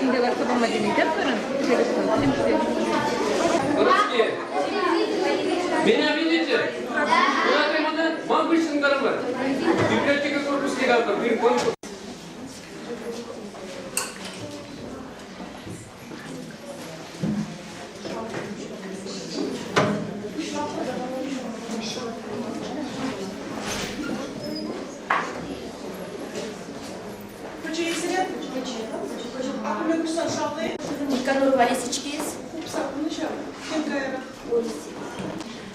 Килте лартса пама тенӗ пырӑн. Меня видите? Да. Ман хыҫҫӑн карӑмӑр. Библиотека корпусне калтӑр. Пирӗн конкурс. Никанор Борисович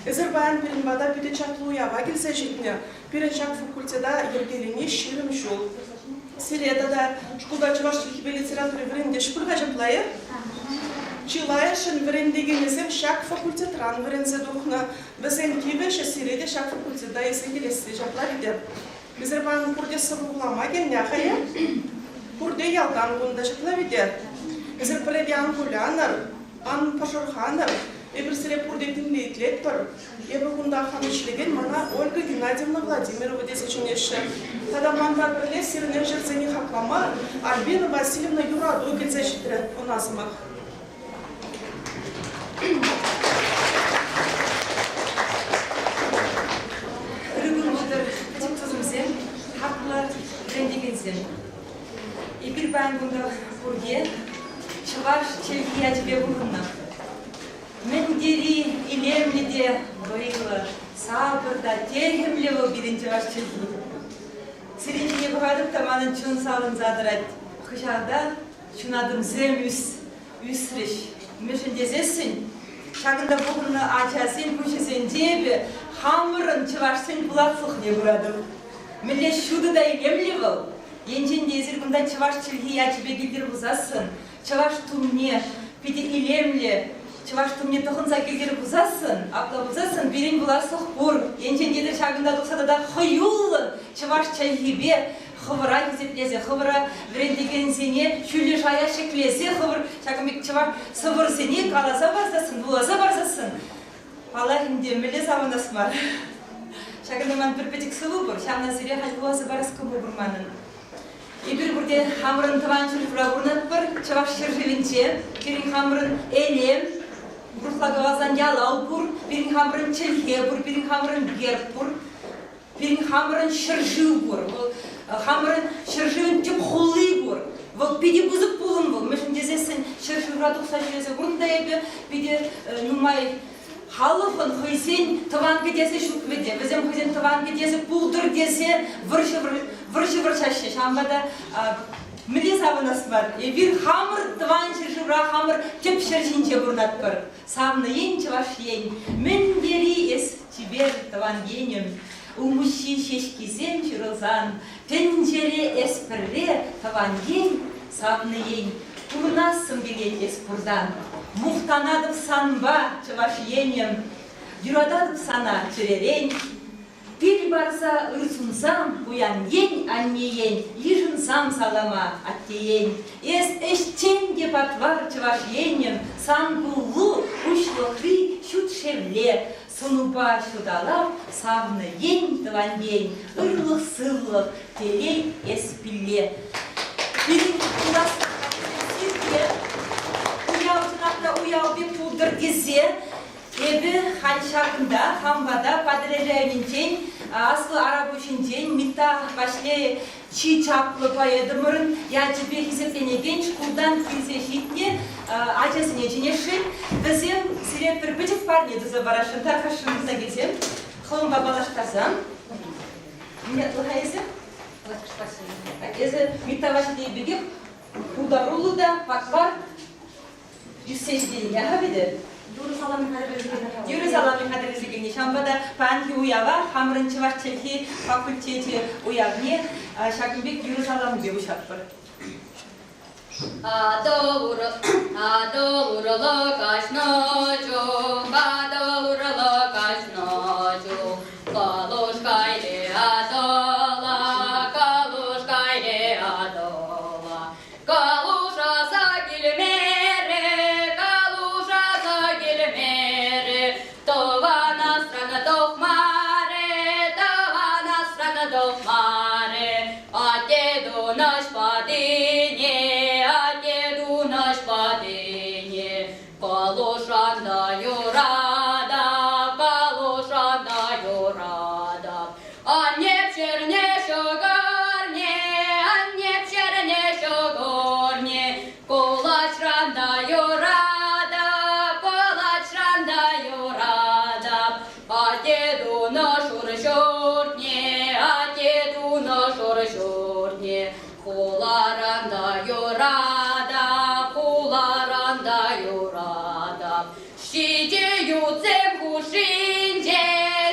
Эсир паян пирӗн пата питӗ чаплӑ уява килсе ҫитнӗ. Пирӗн ҫак факультета йӗркелени 20 ҫул. Сире тата шкулта чӑваш чӗлхипе литератури вӗрентеҫ пур-ха ҫапла-и? Чылайӑшӗн вӗрентекенӗсем ҫак факультетран вӗренсе тухнӑ. Вӗсен тивӗҫӗ сире те ҫак факультета илсе килесси ҫапла витӗр. Эсир паян пурте сӑвӑ вулама килнӗ, ахаль Пурте ялтан кунта ҫапла витӗр. Эсир пӗрре те ан кулянӑр, ан пӑшӑрханӑр. Эпир сире пурте тимлӗ итлетпӗр. Эпӗ кунта хам ӗҫлекен мана Ольга Геннадьевна Владимирова тесе чӗнеҫҫӗ. Тата манпа пӗрле сирӗн ӗҫӗрсене хаклама Альбина Васильевна Юрату килсе ҫитрӗ, ӑна сӑмах. Ырӑ кун пултӑр, пӗчӗк тусӑмсем, хаклӑ вӗрентекенсем. Эпир паян кунта пурте чӑваш чӗлхи ячӗпе пухӑннӑ. Мӗн тери илемлӗ те вӑйлӑ, сапӑр та техӗмлӗ вӑл пирӗн чӑваш чӗлхи. Сирӗн ҫине пӑхатӑп та манӑн чун савӑнса тӑрать. Хыҫалта ҫунатӑмсем ӳсрӗҫ. Мӗншӗн тесессӗн ҫакӑнта пухӑннӑ ачасен пуҫӗсенче эпӗ хамӑрӑн чӑвашсен пуласлӑхне куратӑп. Мӗнле ҫутӑ та илемлӗ вӑл. Енчен те эсир кунта чӑваш чӗлхи ячӗпе килтӗр пулсассӑн, чӑваш тумне питӗ илемлӗ чӑваш тумне тӑхӑнса килтӗр пулсассӑн, апла пулсассӑн пирӗн пуласлӑх пур. Енчен те ҫакӑнта тухса тата хӑюллӑн чӑваш чӗлхипе хӑвӑра хисеплесе, хӑвӑра вӗрентекенсене ҫӳллӗ шая ҫӗклесе хӑвӑр ҫакӑн пек чӑваш сӑвӑрсене каласа парсассӑн, вуласа парсассӑн, паллах ӗнтӗ, мӗнле савӑнас мар. Ҫакӑнта ман пӗр пӗчӗк сӑвӑ пур, ҫавна сире халь вуласа парас кӑмӑл пур манӑн. Эпир пурте хамӑрӑн тӑван ҫӗршывра пурӑнатпӑр, Чӑваш ҫӗршывӗнче. Пирӗн хамӑрӑн элем, урӑхла каласан ялав пур, пирӗн хамӑрӑн чӗлхе пур, пирӗн хамӑрӑн герб пур. Пирӗн хамӑрӑн ҫӗршыв пур. Вӑл хамӑрӑн ҫӗршывӑн тӗп хули пур. Вӑл питӗ пысӑк пулӑм вӑл. Мӗншӗн тесессӗн ҫӗршывра тухса ҫӳресе курнӑ та эпӗ питӗ нумай халӑхӑн хӑйсен тӑван кӗтесӗ ҫук вӗт. Вӗсем хӑйсен тӑван кӗтесӗ пултӑр тесе вӑрҫӑ вӑрҫӑ вӑрҫаҫҫӗ. Ҫавӑнпа та мӗнле савӑнас мар? Эпир хамӑр тӑван ҫӗршывра хамӑр тӗп ҫӗр ҫинче пурӑнатпӑр. Савнӑ ен, Чӑваш Ен, мӗн тери эс чипер тӑван енӗм. Улмуҫҫи ҫеҫкисем ҫурӑлсан, тӗнчере эс пӗрре тӑван ен, савнӑ ен, пурӑнассӑм килет эс пуртан. Мухтанатӑп санпа, Чӑваш Енӗм, юрататӑп сана чӗререн. Пил парса ыр сунсам, пуян ен, анне ен, йышӑнсам салама, атте ен. Эс ӗҫчен те патвар чӑваш енӗм, сан куллу уҫлӑхри ҫут шевле. Сӑнупа ҫуталап савнӑ ен, тӑван ен, ырлӑх-сывлӑх, телей эс пилле. Пирӗн пулас сирте уяв чӑнах та уяв пек пултӑр тесе Эпӗ халь ҫакӑнта хам пата Патӑрьел районӗнчен Аслӑ Арапуҫӗнчен Митта Ваҫлейӗ чи чаплӑ поэтӑмӑрӑн ячӗпе хисепленекен шкултан килсе ҫитнӗ ачасене чӗнесшӗн. Вӗсем сире пӗр пӗчӗк парне туса парасшӑн, тархасшӑн туса килсем. Хӑвӑнпа паллаштарсан. Мӗн ятлӑ-ха эсӗ? Эсӗ Митта Ваҫлейӗ пекех пултаруллӑ та патвар Ӳссе ҫитӗннӗ-ха вӗтӗ. Юрӑ саламӗ хатӗрлесе килнӗ. Юрӑ саламӗ хатӗрлесе килнӗ. Ҫавӑнпа та паянхи уява хамӑрӑн чӑваш чӗлхи факультечӗ уявне ҫакӑн пек юрӑ саламӗпе уҫатпӑр. Атӑл урлӑ каҫнӑ чух, Атӑл урлӑ каҫнӑ чух, Калуш кайри Атӑла, Калуш кайри Атӑла. Калушаса килмерӗ, калушаса килмерӗ, тӑван асран тухмарӗ, тӑван асран тухмарӗ. Атте тунӑҫ патине, атте тунӑҫ. Ҫичӗ ютсем хушшинче,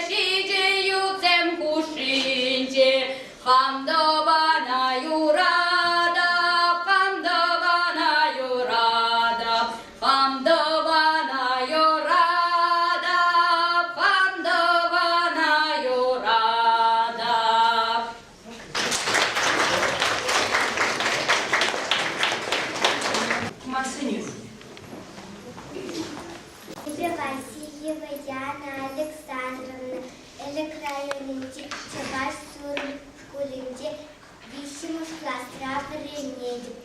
ҫичӗ ютсем хушшинче, хам тӑвана юратап, хам тӑвана юратап, хам тӑвана юратап, хам тӑвана юратап. Кумасенӳ. Эпӗ Васильева Яна Александровна, Элӗк районӗнчи Чӑваш Сурӑм шкулӗнче виҫҫӗмӗш класра вӗренетӗп.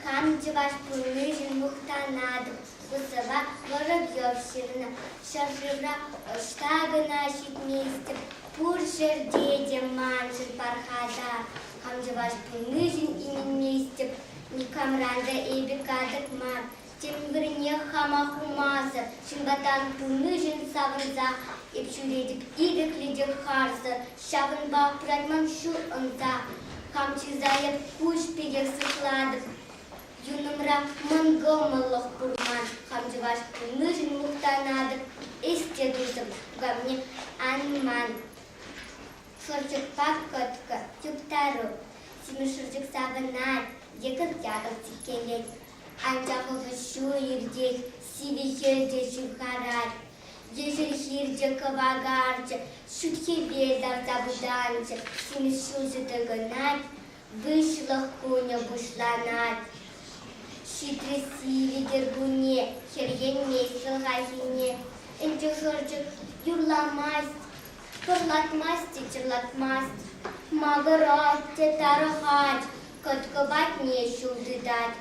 Хам чӑваш пулнишӗн мухтанатӑп. Ку сӑвва Воробьев ҫырнӑ. Ҫӗршывра ӑҫта кӑна ҫитместӗп, пур ҫӗрте те маншӑн пархатар. Хам чӑваш пулнишӗн именместӗп, никамран та эпӗ катӑк мар. Тем вырӑнне хама хумасӑр, ҫынпа пулнишӗн савӑнса эп ҫӳретӗп ирӗклӗ те харсӑр, ҫавӑнпа пырать ман ҫул ӑнса. Хам чыса эп куҫ пекех сыхлатӑп, юнӑмра мӑнкӑмӑллӑх пур ман. Хам чӑваш пулнишӗн мухтанатӑп, эс те тусӑм, кукамне ан ман. Шӑрчӑкпа кӑткӑ, юптару, симӗс шӑрчӑк савӑнать, йӑкӑлт-якӑлт сиккелет. Анчах ӑшӑ ҫу иртет, сивӗ хӗл те ҫывхарать. Ешӗл хирте кӑвакарчӗ, ҫут хӗвел тарса пытанчӗ, симӗс ҫулҫӑ тӑкӑнать, выҫлӑх кунӗ пуҫланать. Ҫитрӗ сивӗ кӗркунне, хӗрхенмест хӑлхахине. Ӗнтӗ шӑрчӑк юрламасть, пӑрлатмасть те чӑрлатмасть, макӑрать те тарӑхать, кӑткӑ патне ҫул тытать.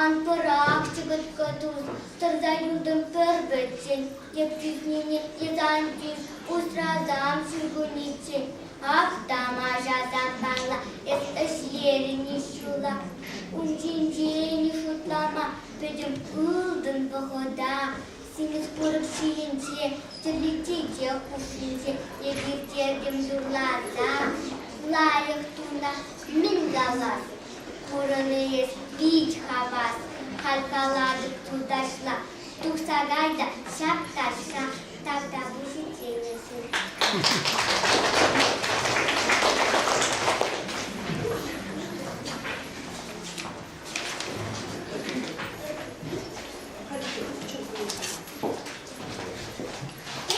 Ан пӑрахчӗ кӑткӑ тус, тӑрса юлтӑм пӗр пӗччен. Эп тӳснине эс ан тӳс, усрасам ҫуркуннеччен. Ах, тамаша санпала, эс ӗҫлерӗн-и ҫула? Ун ҫинчен шутлама пӗтӗм ылтӑн вӑхӑта. Симӗс курӑк ҫийӗнче, тӗрлӗ чечек хушшинче эп ирттертӗм юрласа. Лайӑх туна мӗн калас? Пурӑнӑ эс пит хавас, халь калатӑп туташла. Тухса кай та ҫап ташша, тавтапуҫ итленӗшӗн.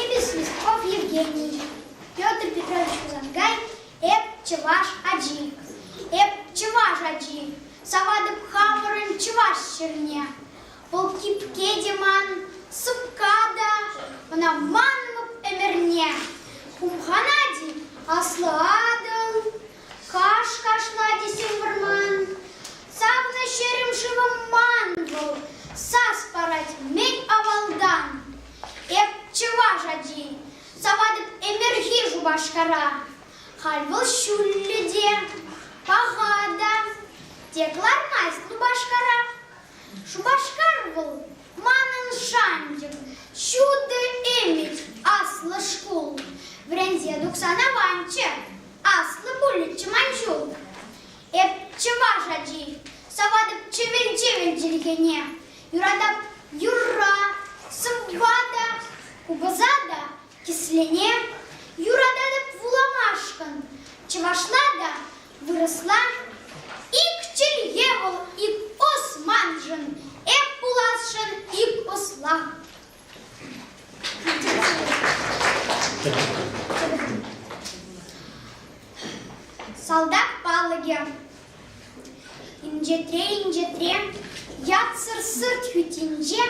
Эпӗ Свистков Евгений, Петр Петрович Хусанкай, эп чӑваш ачи. Эп чӑваш ачи, саватӑп хамӑрӑн чӑваш ҫӗрне. Вӑл кипке те ман, сӑпка та, ӑна манмӑп ӗмӗрне. Хумханать-и аслӑ Атӑл, каш кашлать-и сӗм вӑрман. Савнӑ ҫӗрӗм-шывӑм ман вӑл, сас парать мӗн авалтан. Эп чӑваш ачи, саватӑп ӗмӗрхи Шупашкара. Халь вӑл ҫӳллӗ те, паха та, тек лармасть Лупашкара. Шупашкар вӑл манӑн шанчӑк, ҫутӑ ӗмӗт, аслӑ шкул. Вӗренсе тухсан аванччӗ, аслӑ пулӗччӗ ман ҫул. Эп чӑваш ачи, саватӑп чӗвӗл-чӗвӗл чӗлхене, юратап юрра, сӑвва та, купӑса та, кислене, юрататӑп вуламашкӑн, чӑвашла та, вырӑсла. Ик чӗлхе вӑл ик ӑс маншӑн, эп пуласшӑн ик ӑсла. Салтак палӑкӗ. Инҫетре-инҫетре, ятсӑр сӑрт хӳттинче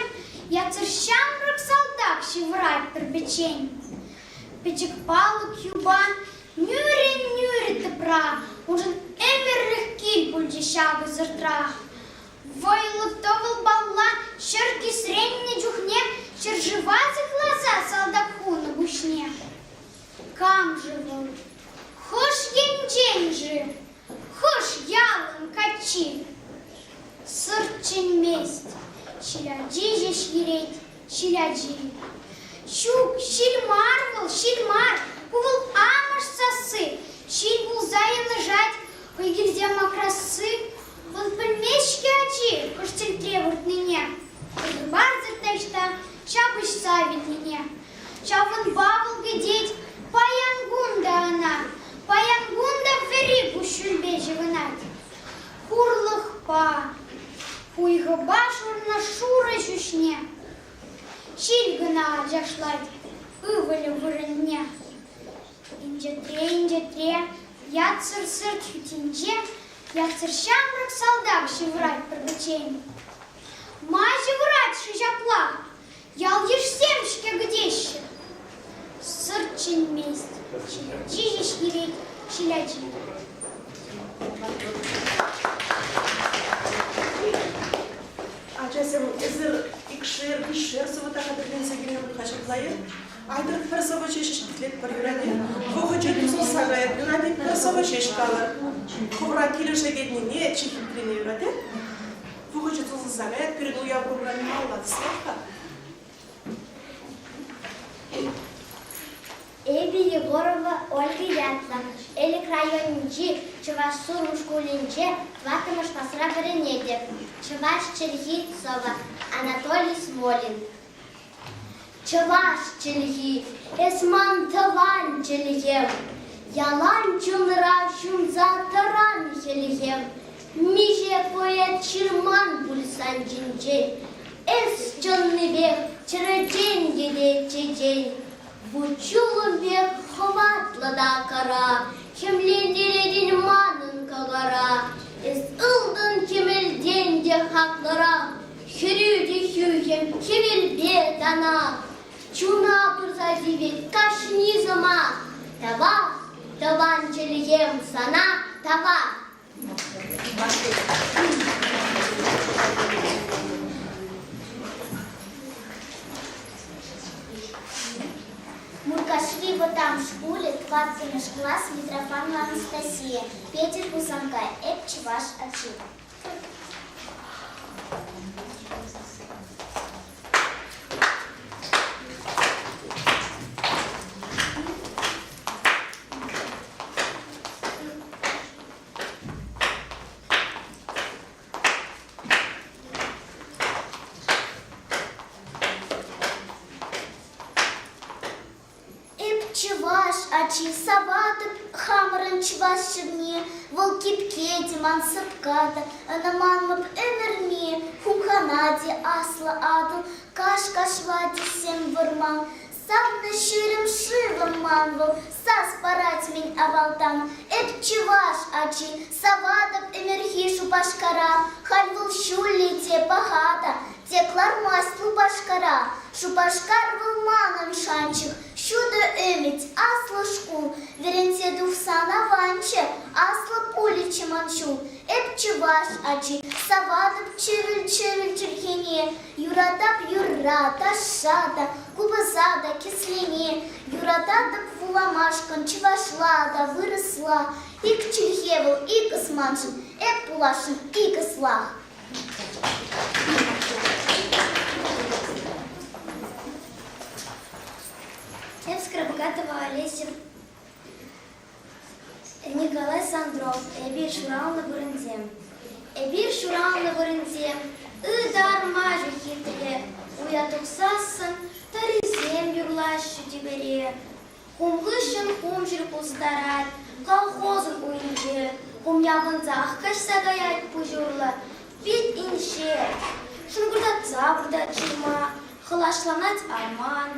ятсӑр ҫамрӑк салтак ҫывӑрать пӗр-пӗччен. Пӗчӗк палӑк юпа нӳрӗ-нӳрӗ тӑпра, уншӑн ӗмӗрлӗх кил пулчӗ ҫакӑ сӑртра. Вӑйлӑ тӑвӑл палла ҫӗр кисреннӗ чухне ҫӗршыва сыхласа салтак хунӑ пуҫне. Кам-ши вӑл? Хӑш енчен-ши? Хӑш ялӑн каччи? Сӑрт чӗнмест, ҫил ачи ҫеҫ йӗрет, ҫил ачи. Ҫук, ҫил мар вӑл, ҫил мар, ку вӑл амӑш сасси. Ҫил пулса йынӑшать, хӑй килсе макрасси. Вӑл пӗлмест-ҫке ачи хӑш тӗлте выртнине. Хыпарсӑр таҫта ҫапӑҫса. Ҫавӑнпа вӑл кӗтет паян кун та ӑна, паян кун та вӗри куҫҫульпе ҫӑвӑнать. Хурлӑхпа, хуйхӑпа шурнӑ шурӑ ҫӳҫне ҫил кӑна ачашлать ывӑлӗ вырӑнне. Инҫетре-инҫетре, ятсӑр сӑрт хӳттинче ятсӑр ҫамрӑк салтак ҫывӑрать пӗр-пӗччен. Ма ҫывӑрать-ши ҫапла? Ял-йышсем-ҫке кӗтеҫҫӗ. Сӑрт чӗнмест, ҫил ачи ҫеҫ йӗрет, ҫил ачи. Ачасем, эсир икшер, виҫшер сӑвӑ та хатӗрленсе килнӗ пуль-ха ҫапла-и? Айтӑр пӗр сӑвӑ ҫеҫ итлетпӗр юрать-и? Вӑхӑчӗ тусӑлса каять юрать-и? Пӗр сӑвӑ ҫеҫ калӑр. Хӑвӑра килӗшекеннине, чи хитрине юрать-и? Вӑхӑчӗ тусӑлса каять, пирӗн уяв программи малалла тӑсӑлать-ха. Эпӗ Егорова Ольга ятлӑ. Элӗк районӗнчи Чӑваш Сурӑм шкулӗнче тӑваттӑмӗш класра вӗренетӗп. Чӑваш чӗлхи сӑвӑ. Анатолий Смолин. Чӑваш чӗлхи, эс ман тӑван чӗлхем, Ялан чунра ҫунса тӑран хӗлхем. Миҫе поэт ҫырман пуль сан ҫинчен, Эс чӑннипех чӗрӗлчен те чечен. Вут-ҫулӑм пек хӑватлӑ та кӑра, Хӗмлентеретӗн манӑн кӑкӑра. Эс ылтӑн кӗмӗлтен те хаклӑрах, Хӗрӳ те хӳхӗм хӗвелпе танах. Чуна пырса тивет кашни сӑмах. Тавах, тӑван чӗлхем, сана тавах. Муркашри вӑтам шкулӗ тӑваттӑмӗш класс Митрофанова Анастасия, Петӗр Хусанкай, эп чӑваш ачи. Эп чӑваш ачи, саватӑп хамӑрӑн чӑваш ҫӗрне. Вӑл кипке те ман сӑпка та, ӑна манмӑп ӗмӗрне. Хумханать аслӑ Атӑл, каш-кашлать сӗм вӑрман. Савнӑ ҫӗрӗм шывӑм ман вӑл, сас парать-мӗн авалтан. Эп чӑваш ачи, саватӑп ӗмӗрхи Шупашкара. Халь вӑл ҫуллӗ те паха та, Тек лармасть Лупашкара. Шупашкар вӑл манӑн шанчӑк, ҫутӑ ӗмӗт, аслӑ шкул. Вӗренсе тухсан аванччӗ, аслӑ пулӗччӗ ман ҫул. Эп чӑваш ачи, саватӑп чӗвӗл-чӗвӗл чӗлхене, юратап юрра, ташша та, купӑса та, кӗслене. Юрататӑп вуламашкӑн чӑвашла та, вырӑсла. Ик чӗлхе вӑл, ик ӑс маншӑн, эп пуласшӑн ик ӑслах. Эп Скоробогатова Олеся Николай Сандров Эпир ҫуралнӑ вырӑнсем. Эпир ҫуралнӑ вырӑнсем ытарма ҫук хитре. Уя тухсассӑн тӑрисем юрлаҫҫӗ тӳпере. Хум хыҫҫӑн хум ҫил кустарать колхозӑн уйӗнче. Хум явӑнсах каҫса каять пуҫ урлӑ пит инҫе. Шӑнкӑртатса выртать ҫырма, хӑлаҫланать арман,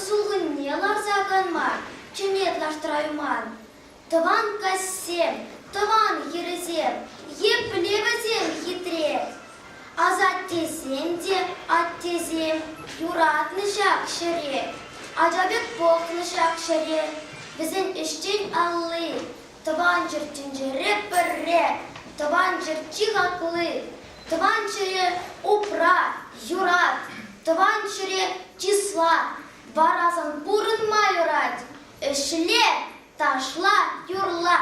сулхӑнне ларса канма чӗнет лаштра юман. Тӑван каҫсем, тӑван хӗрӗсем, епле вӗсем хитре! Асаттесем те аттесем юратнӑ ҫак ҫӗре, ача пек пӑхнӑ ҫак ҫӗре. Вӗсен ӗҫчен алли тӑван ҫӗр тӗнчере пӗрре, тӑван ҫӗр чи хакли, тӑван ҫӗре упра, юрат, тӑван ҫӗре чысла, вара сан пурӑнма юрать, ӗҫле, ташла, юрла.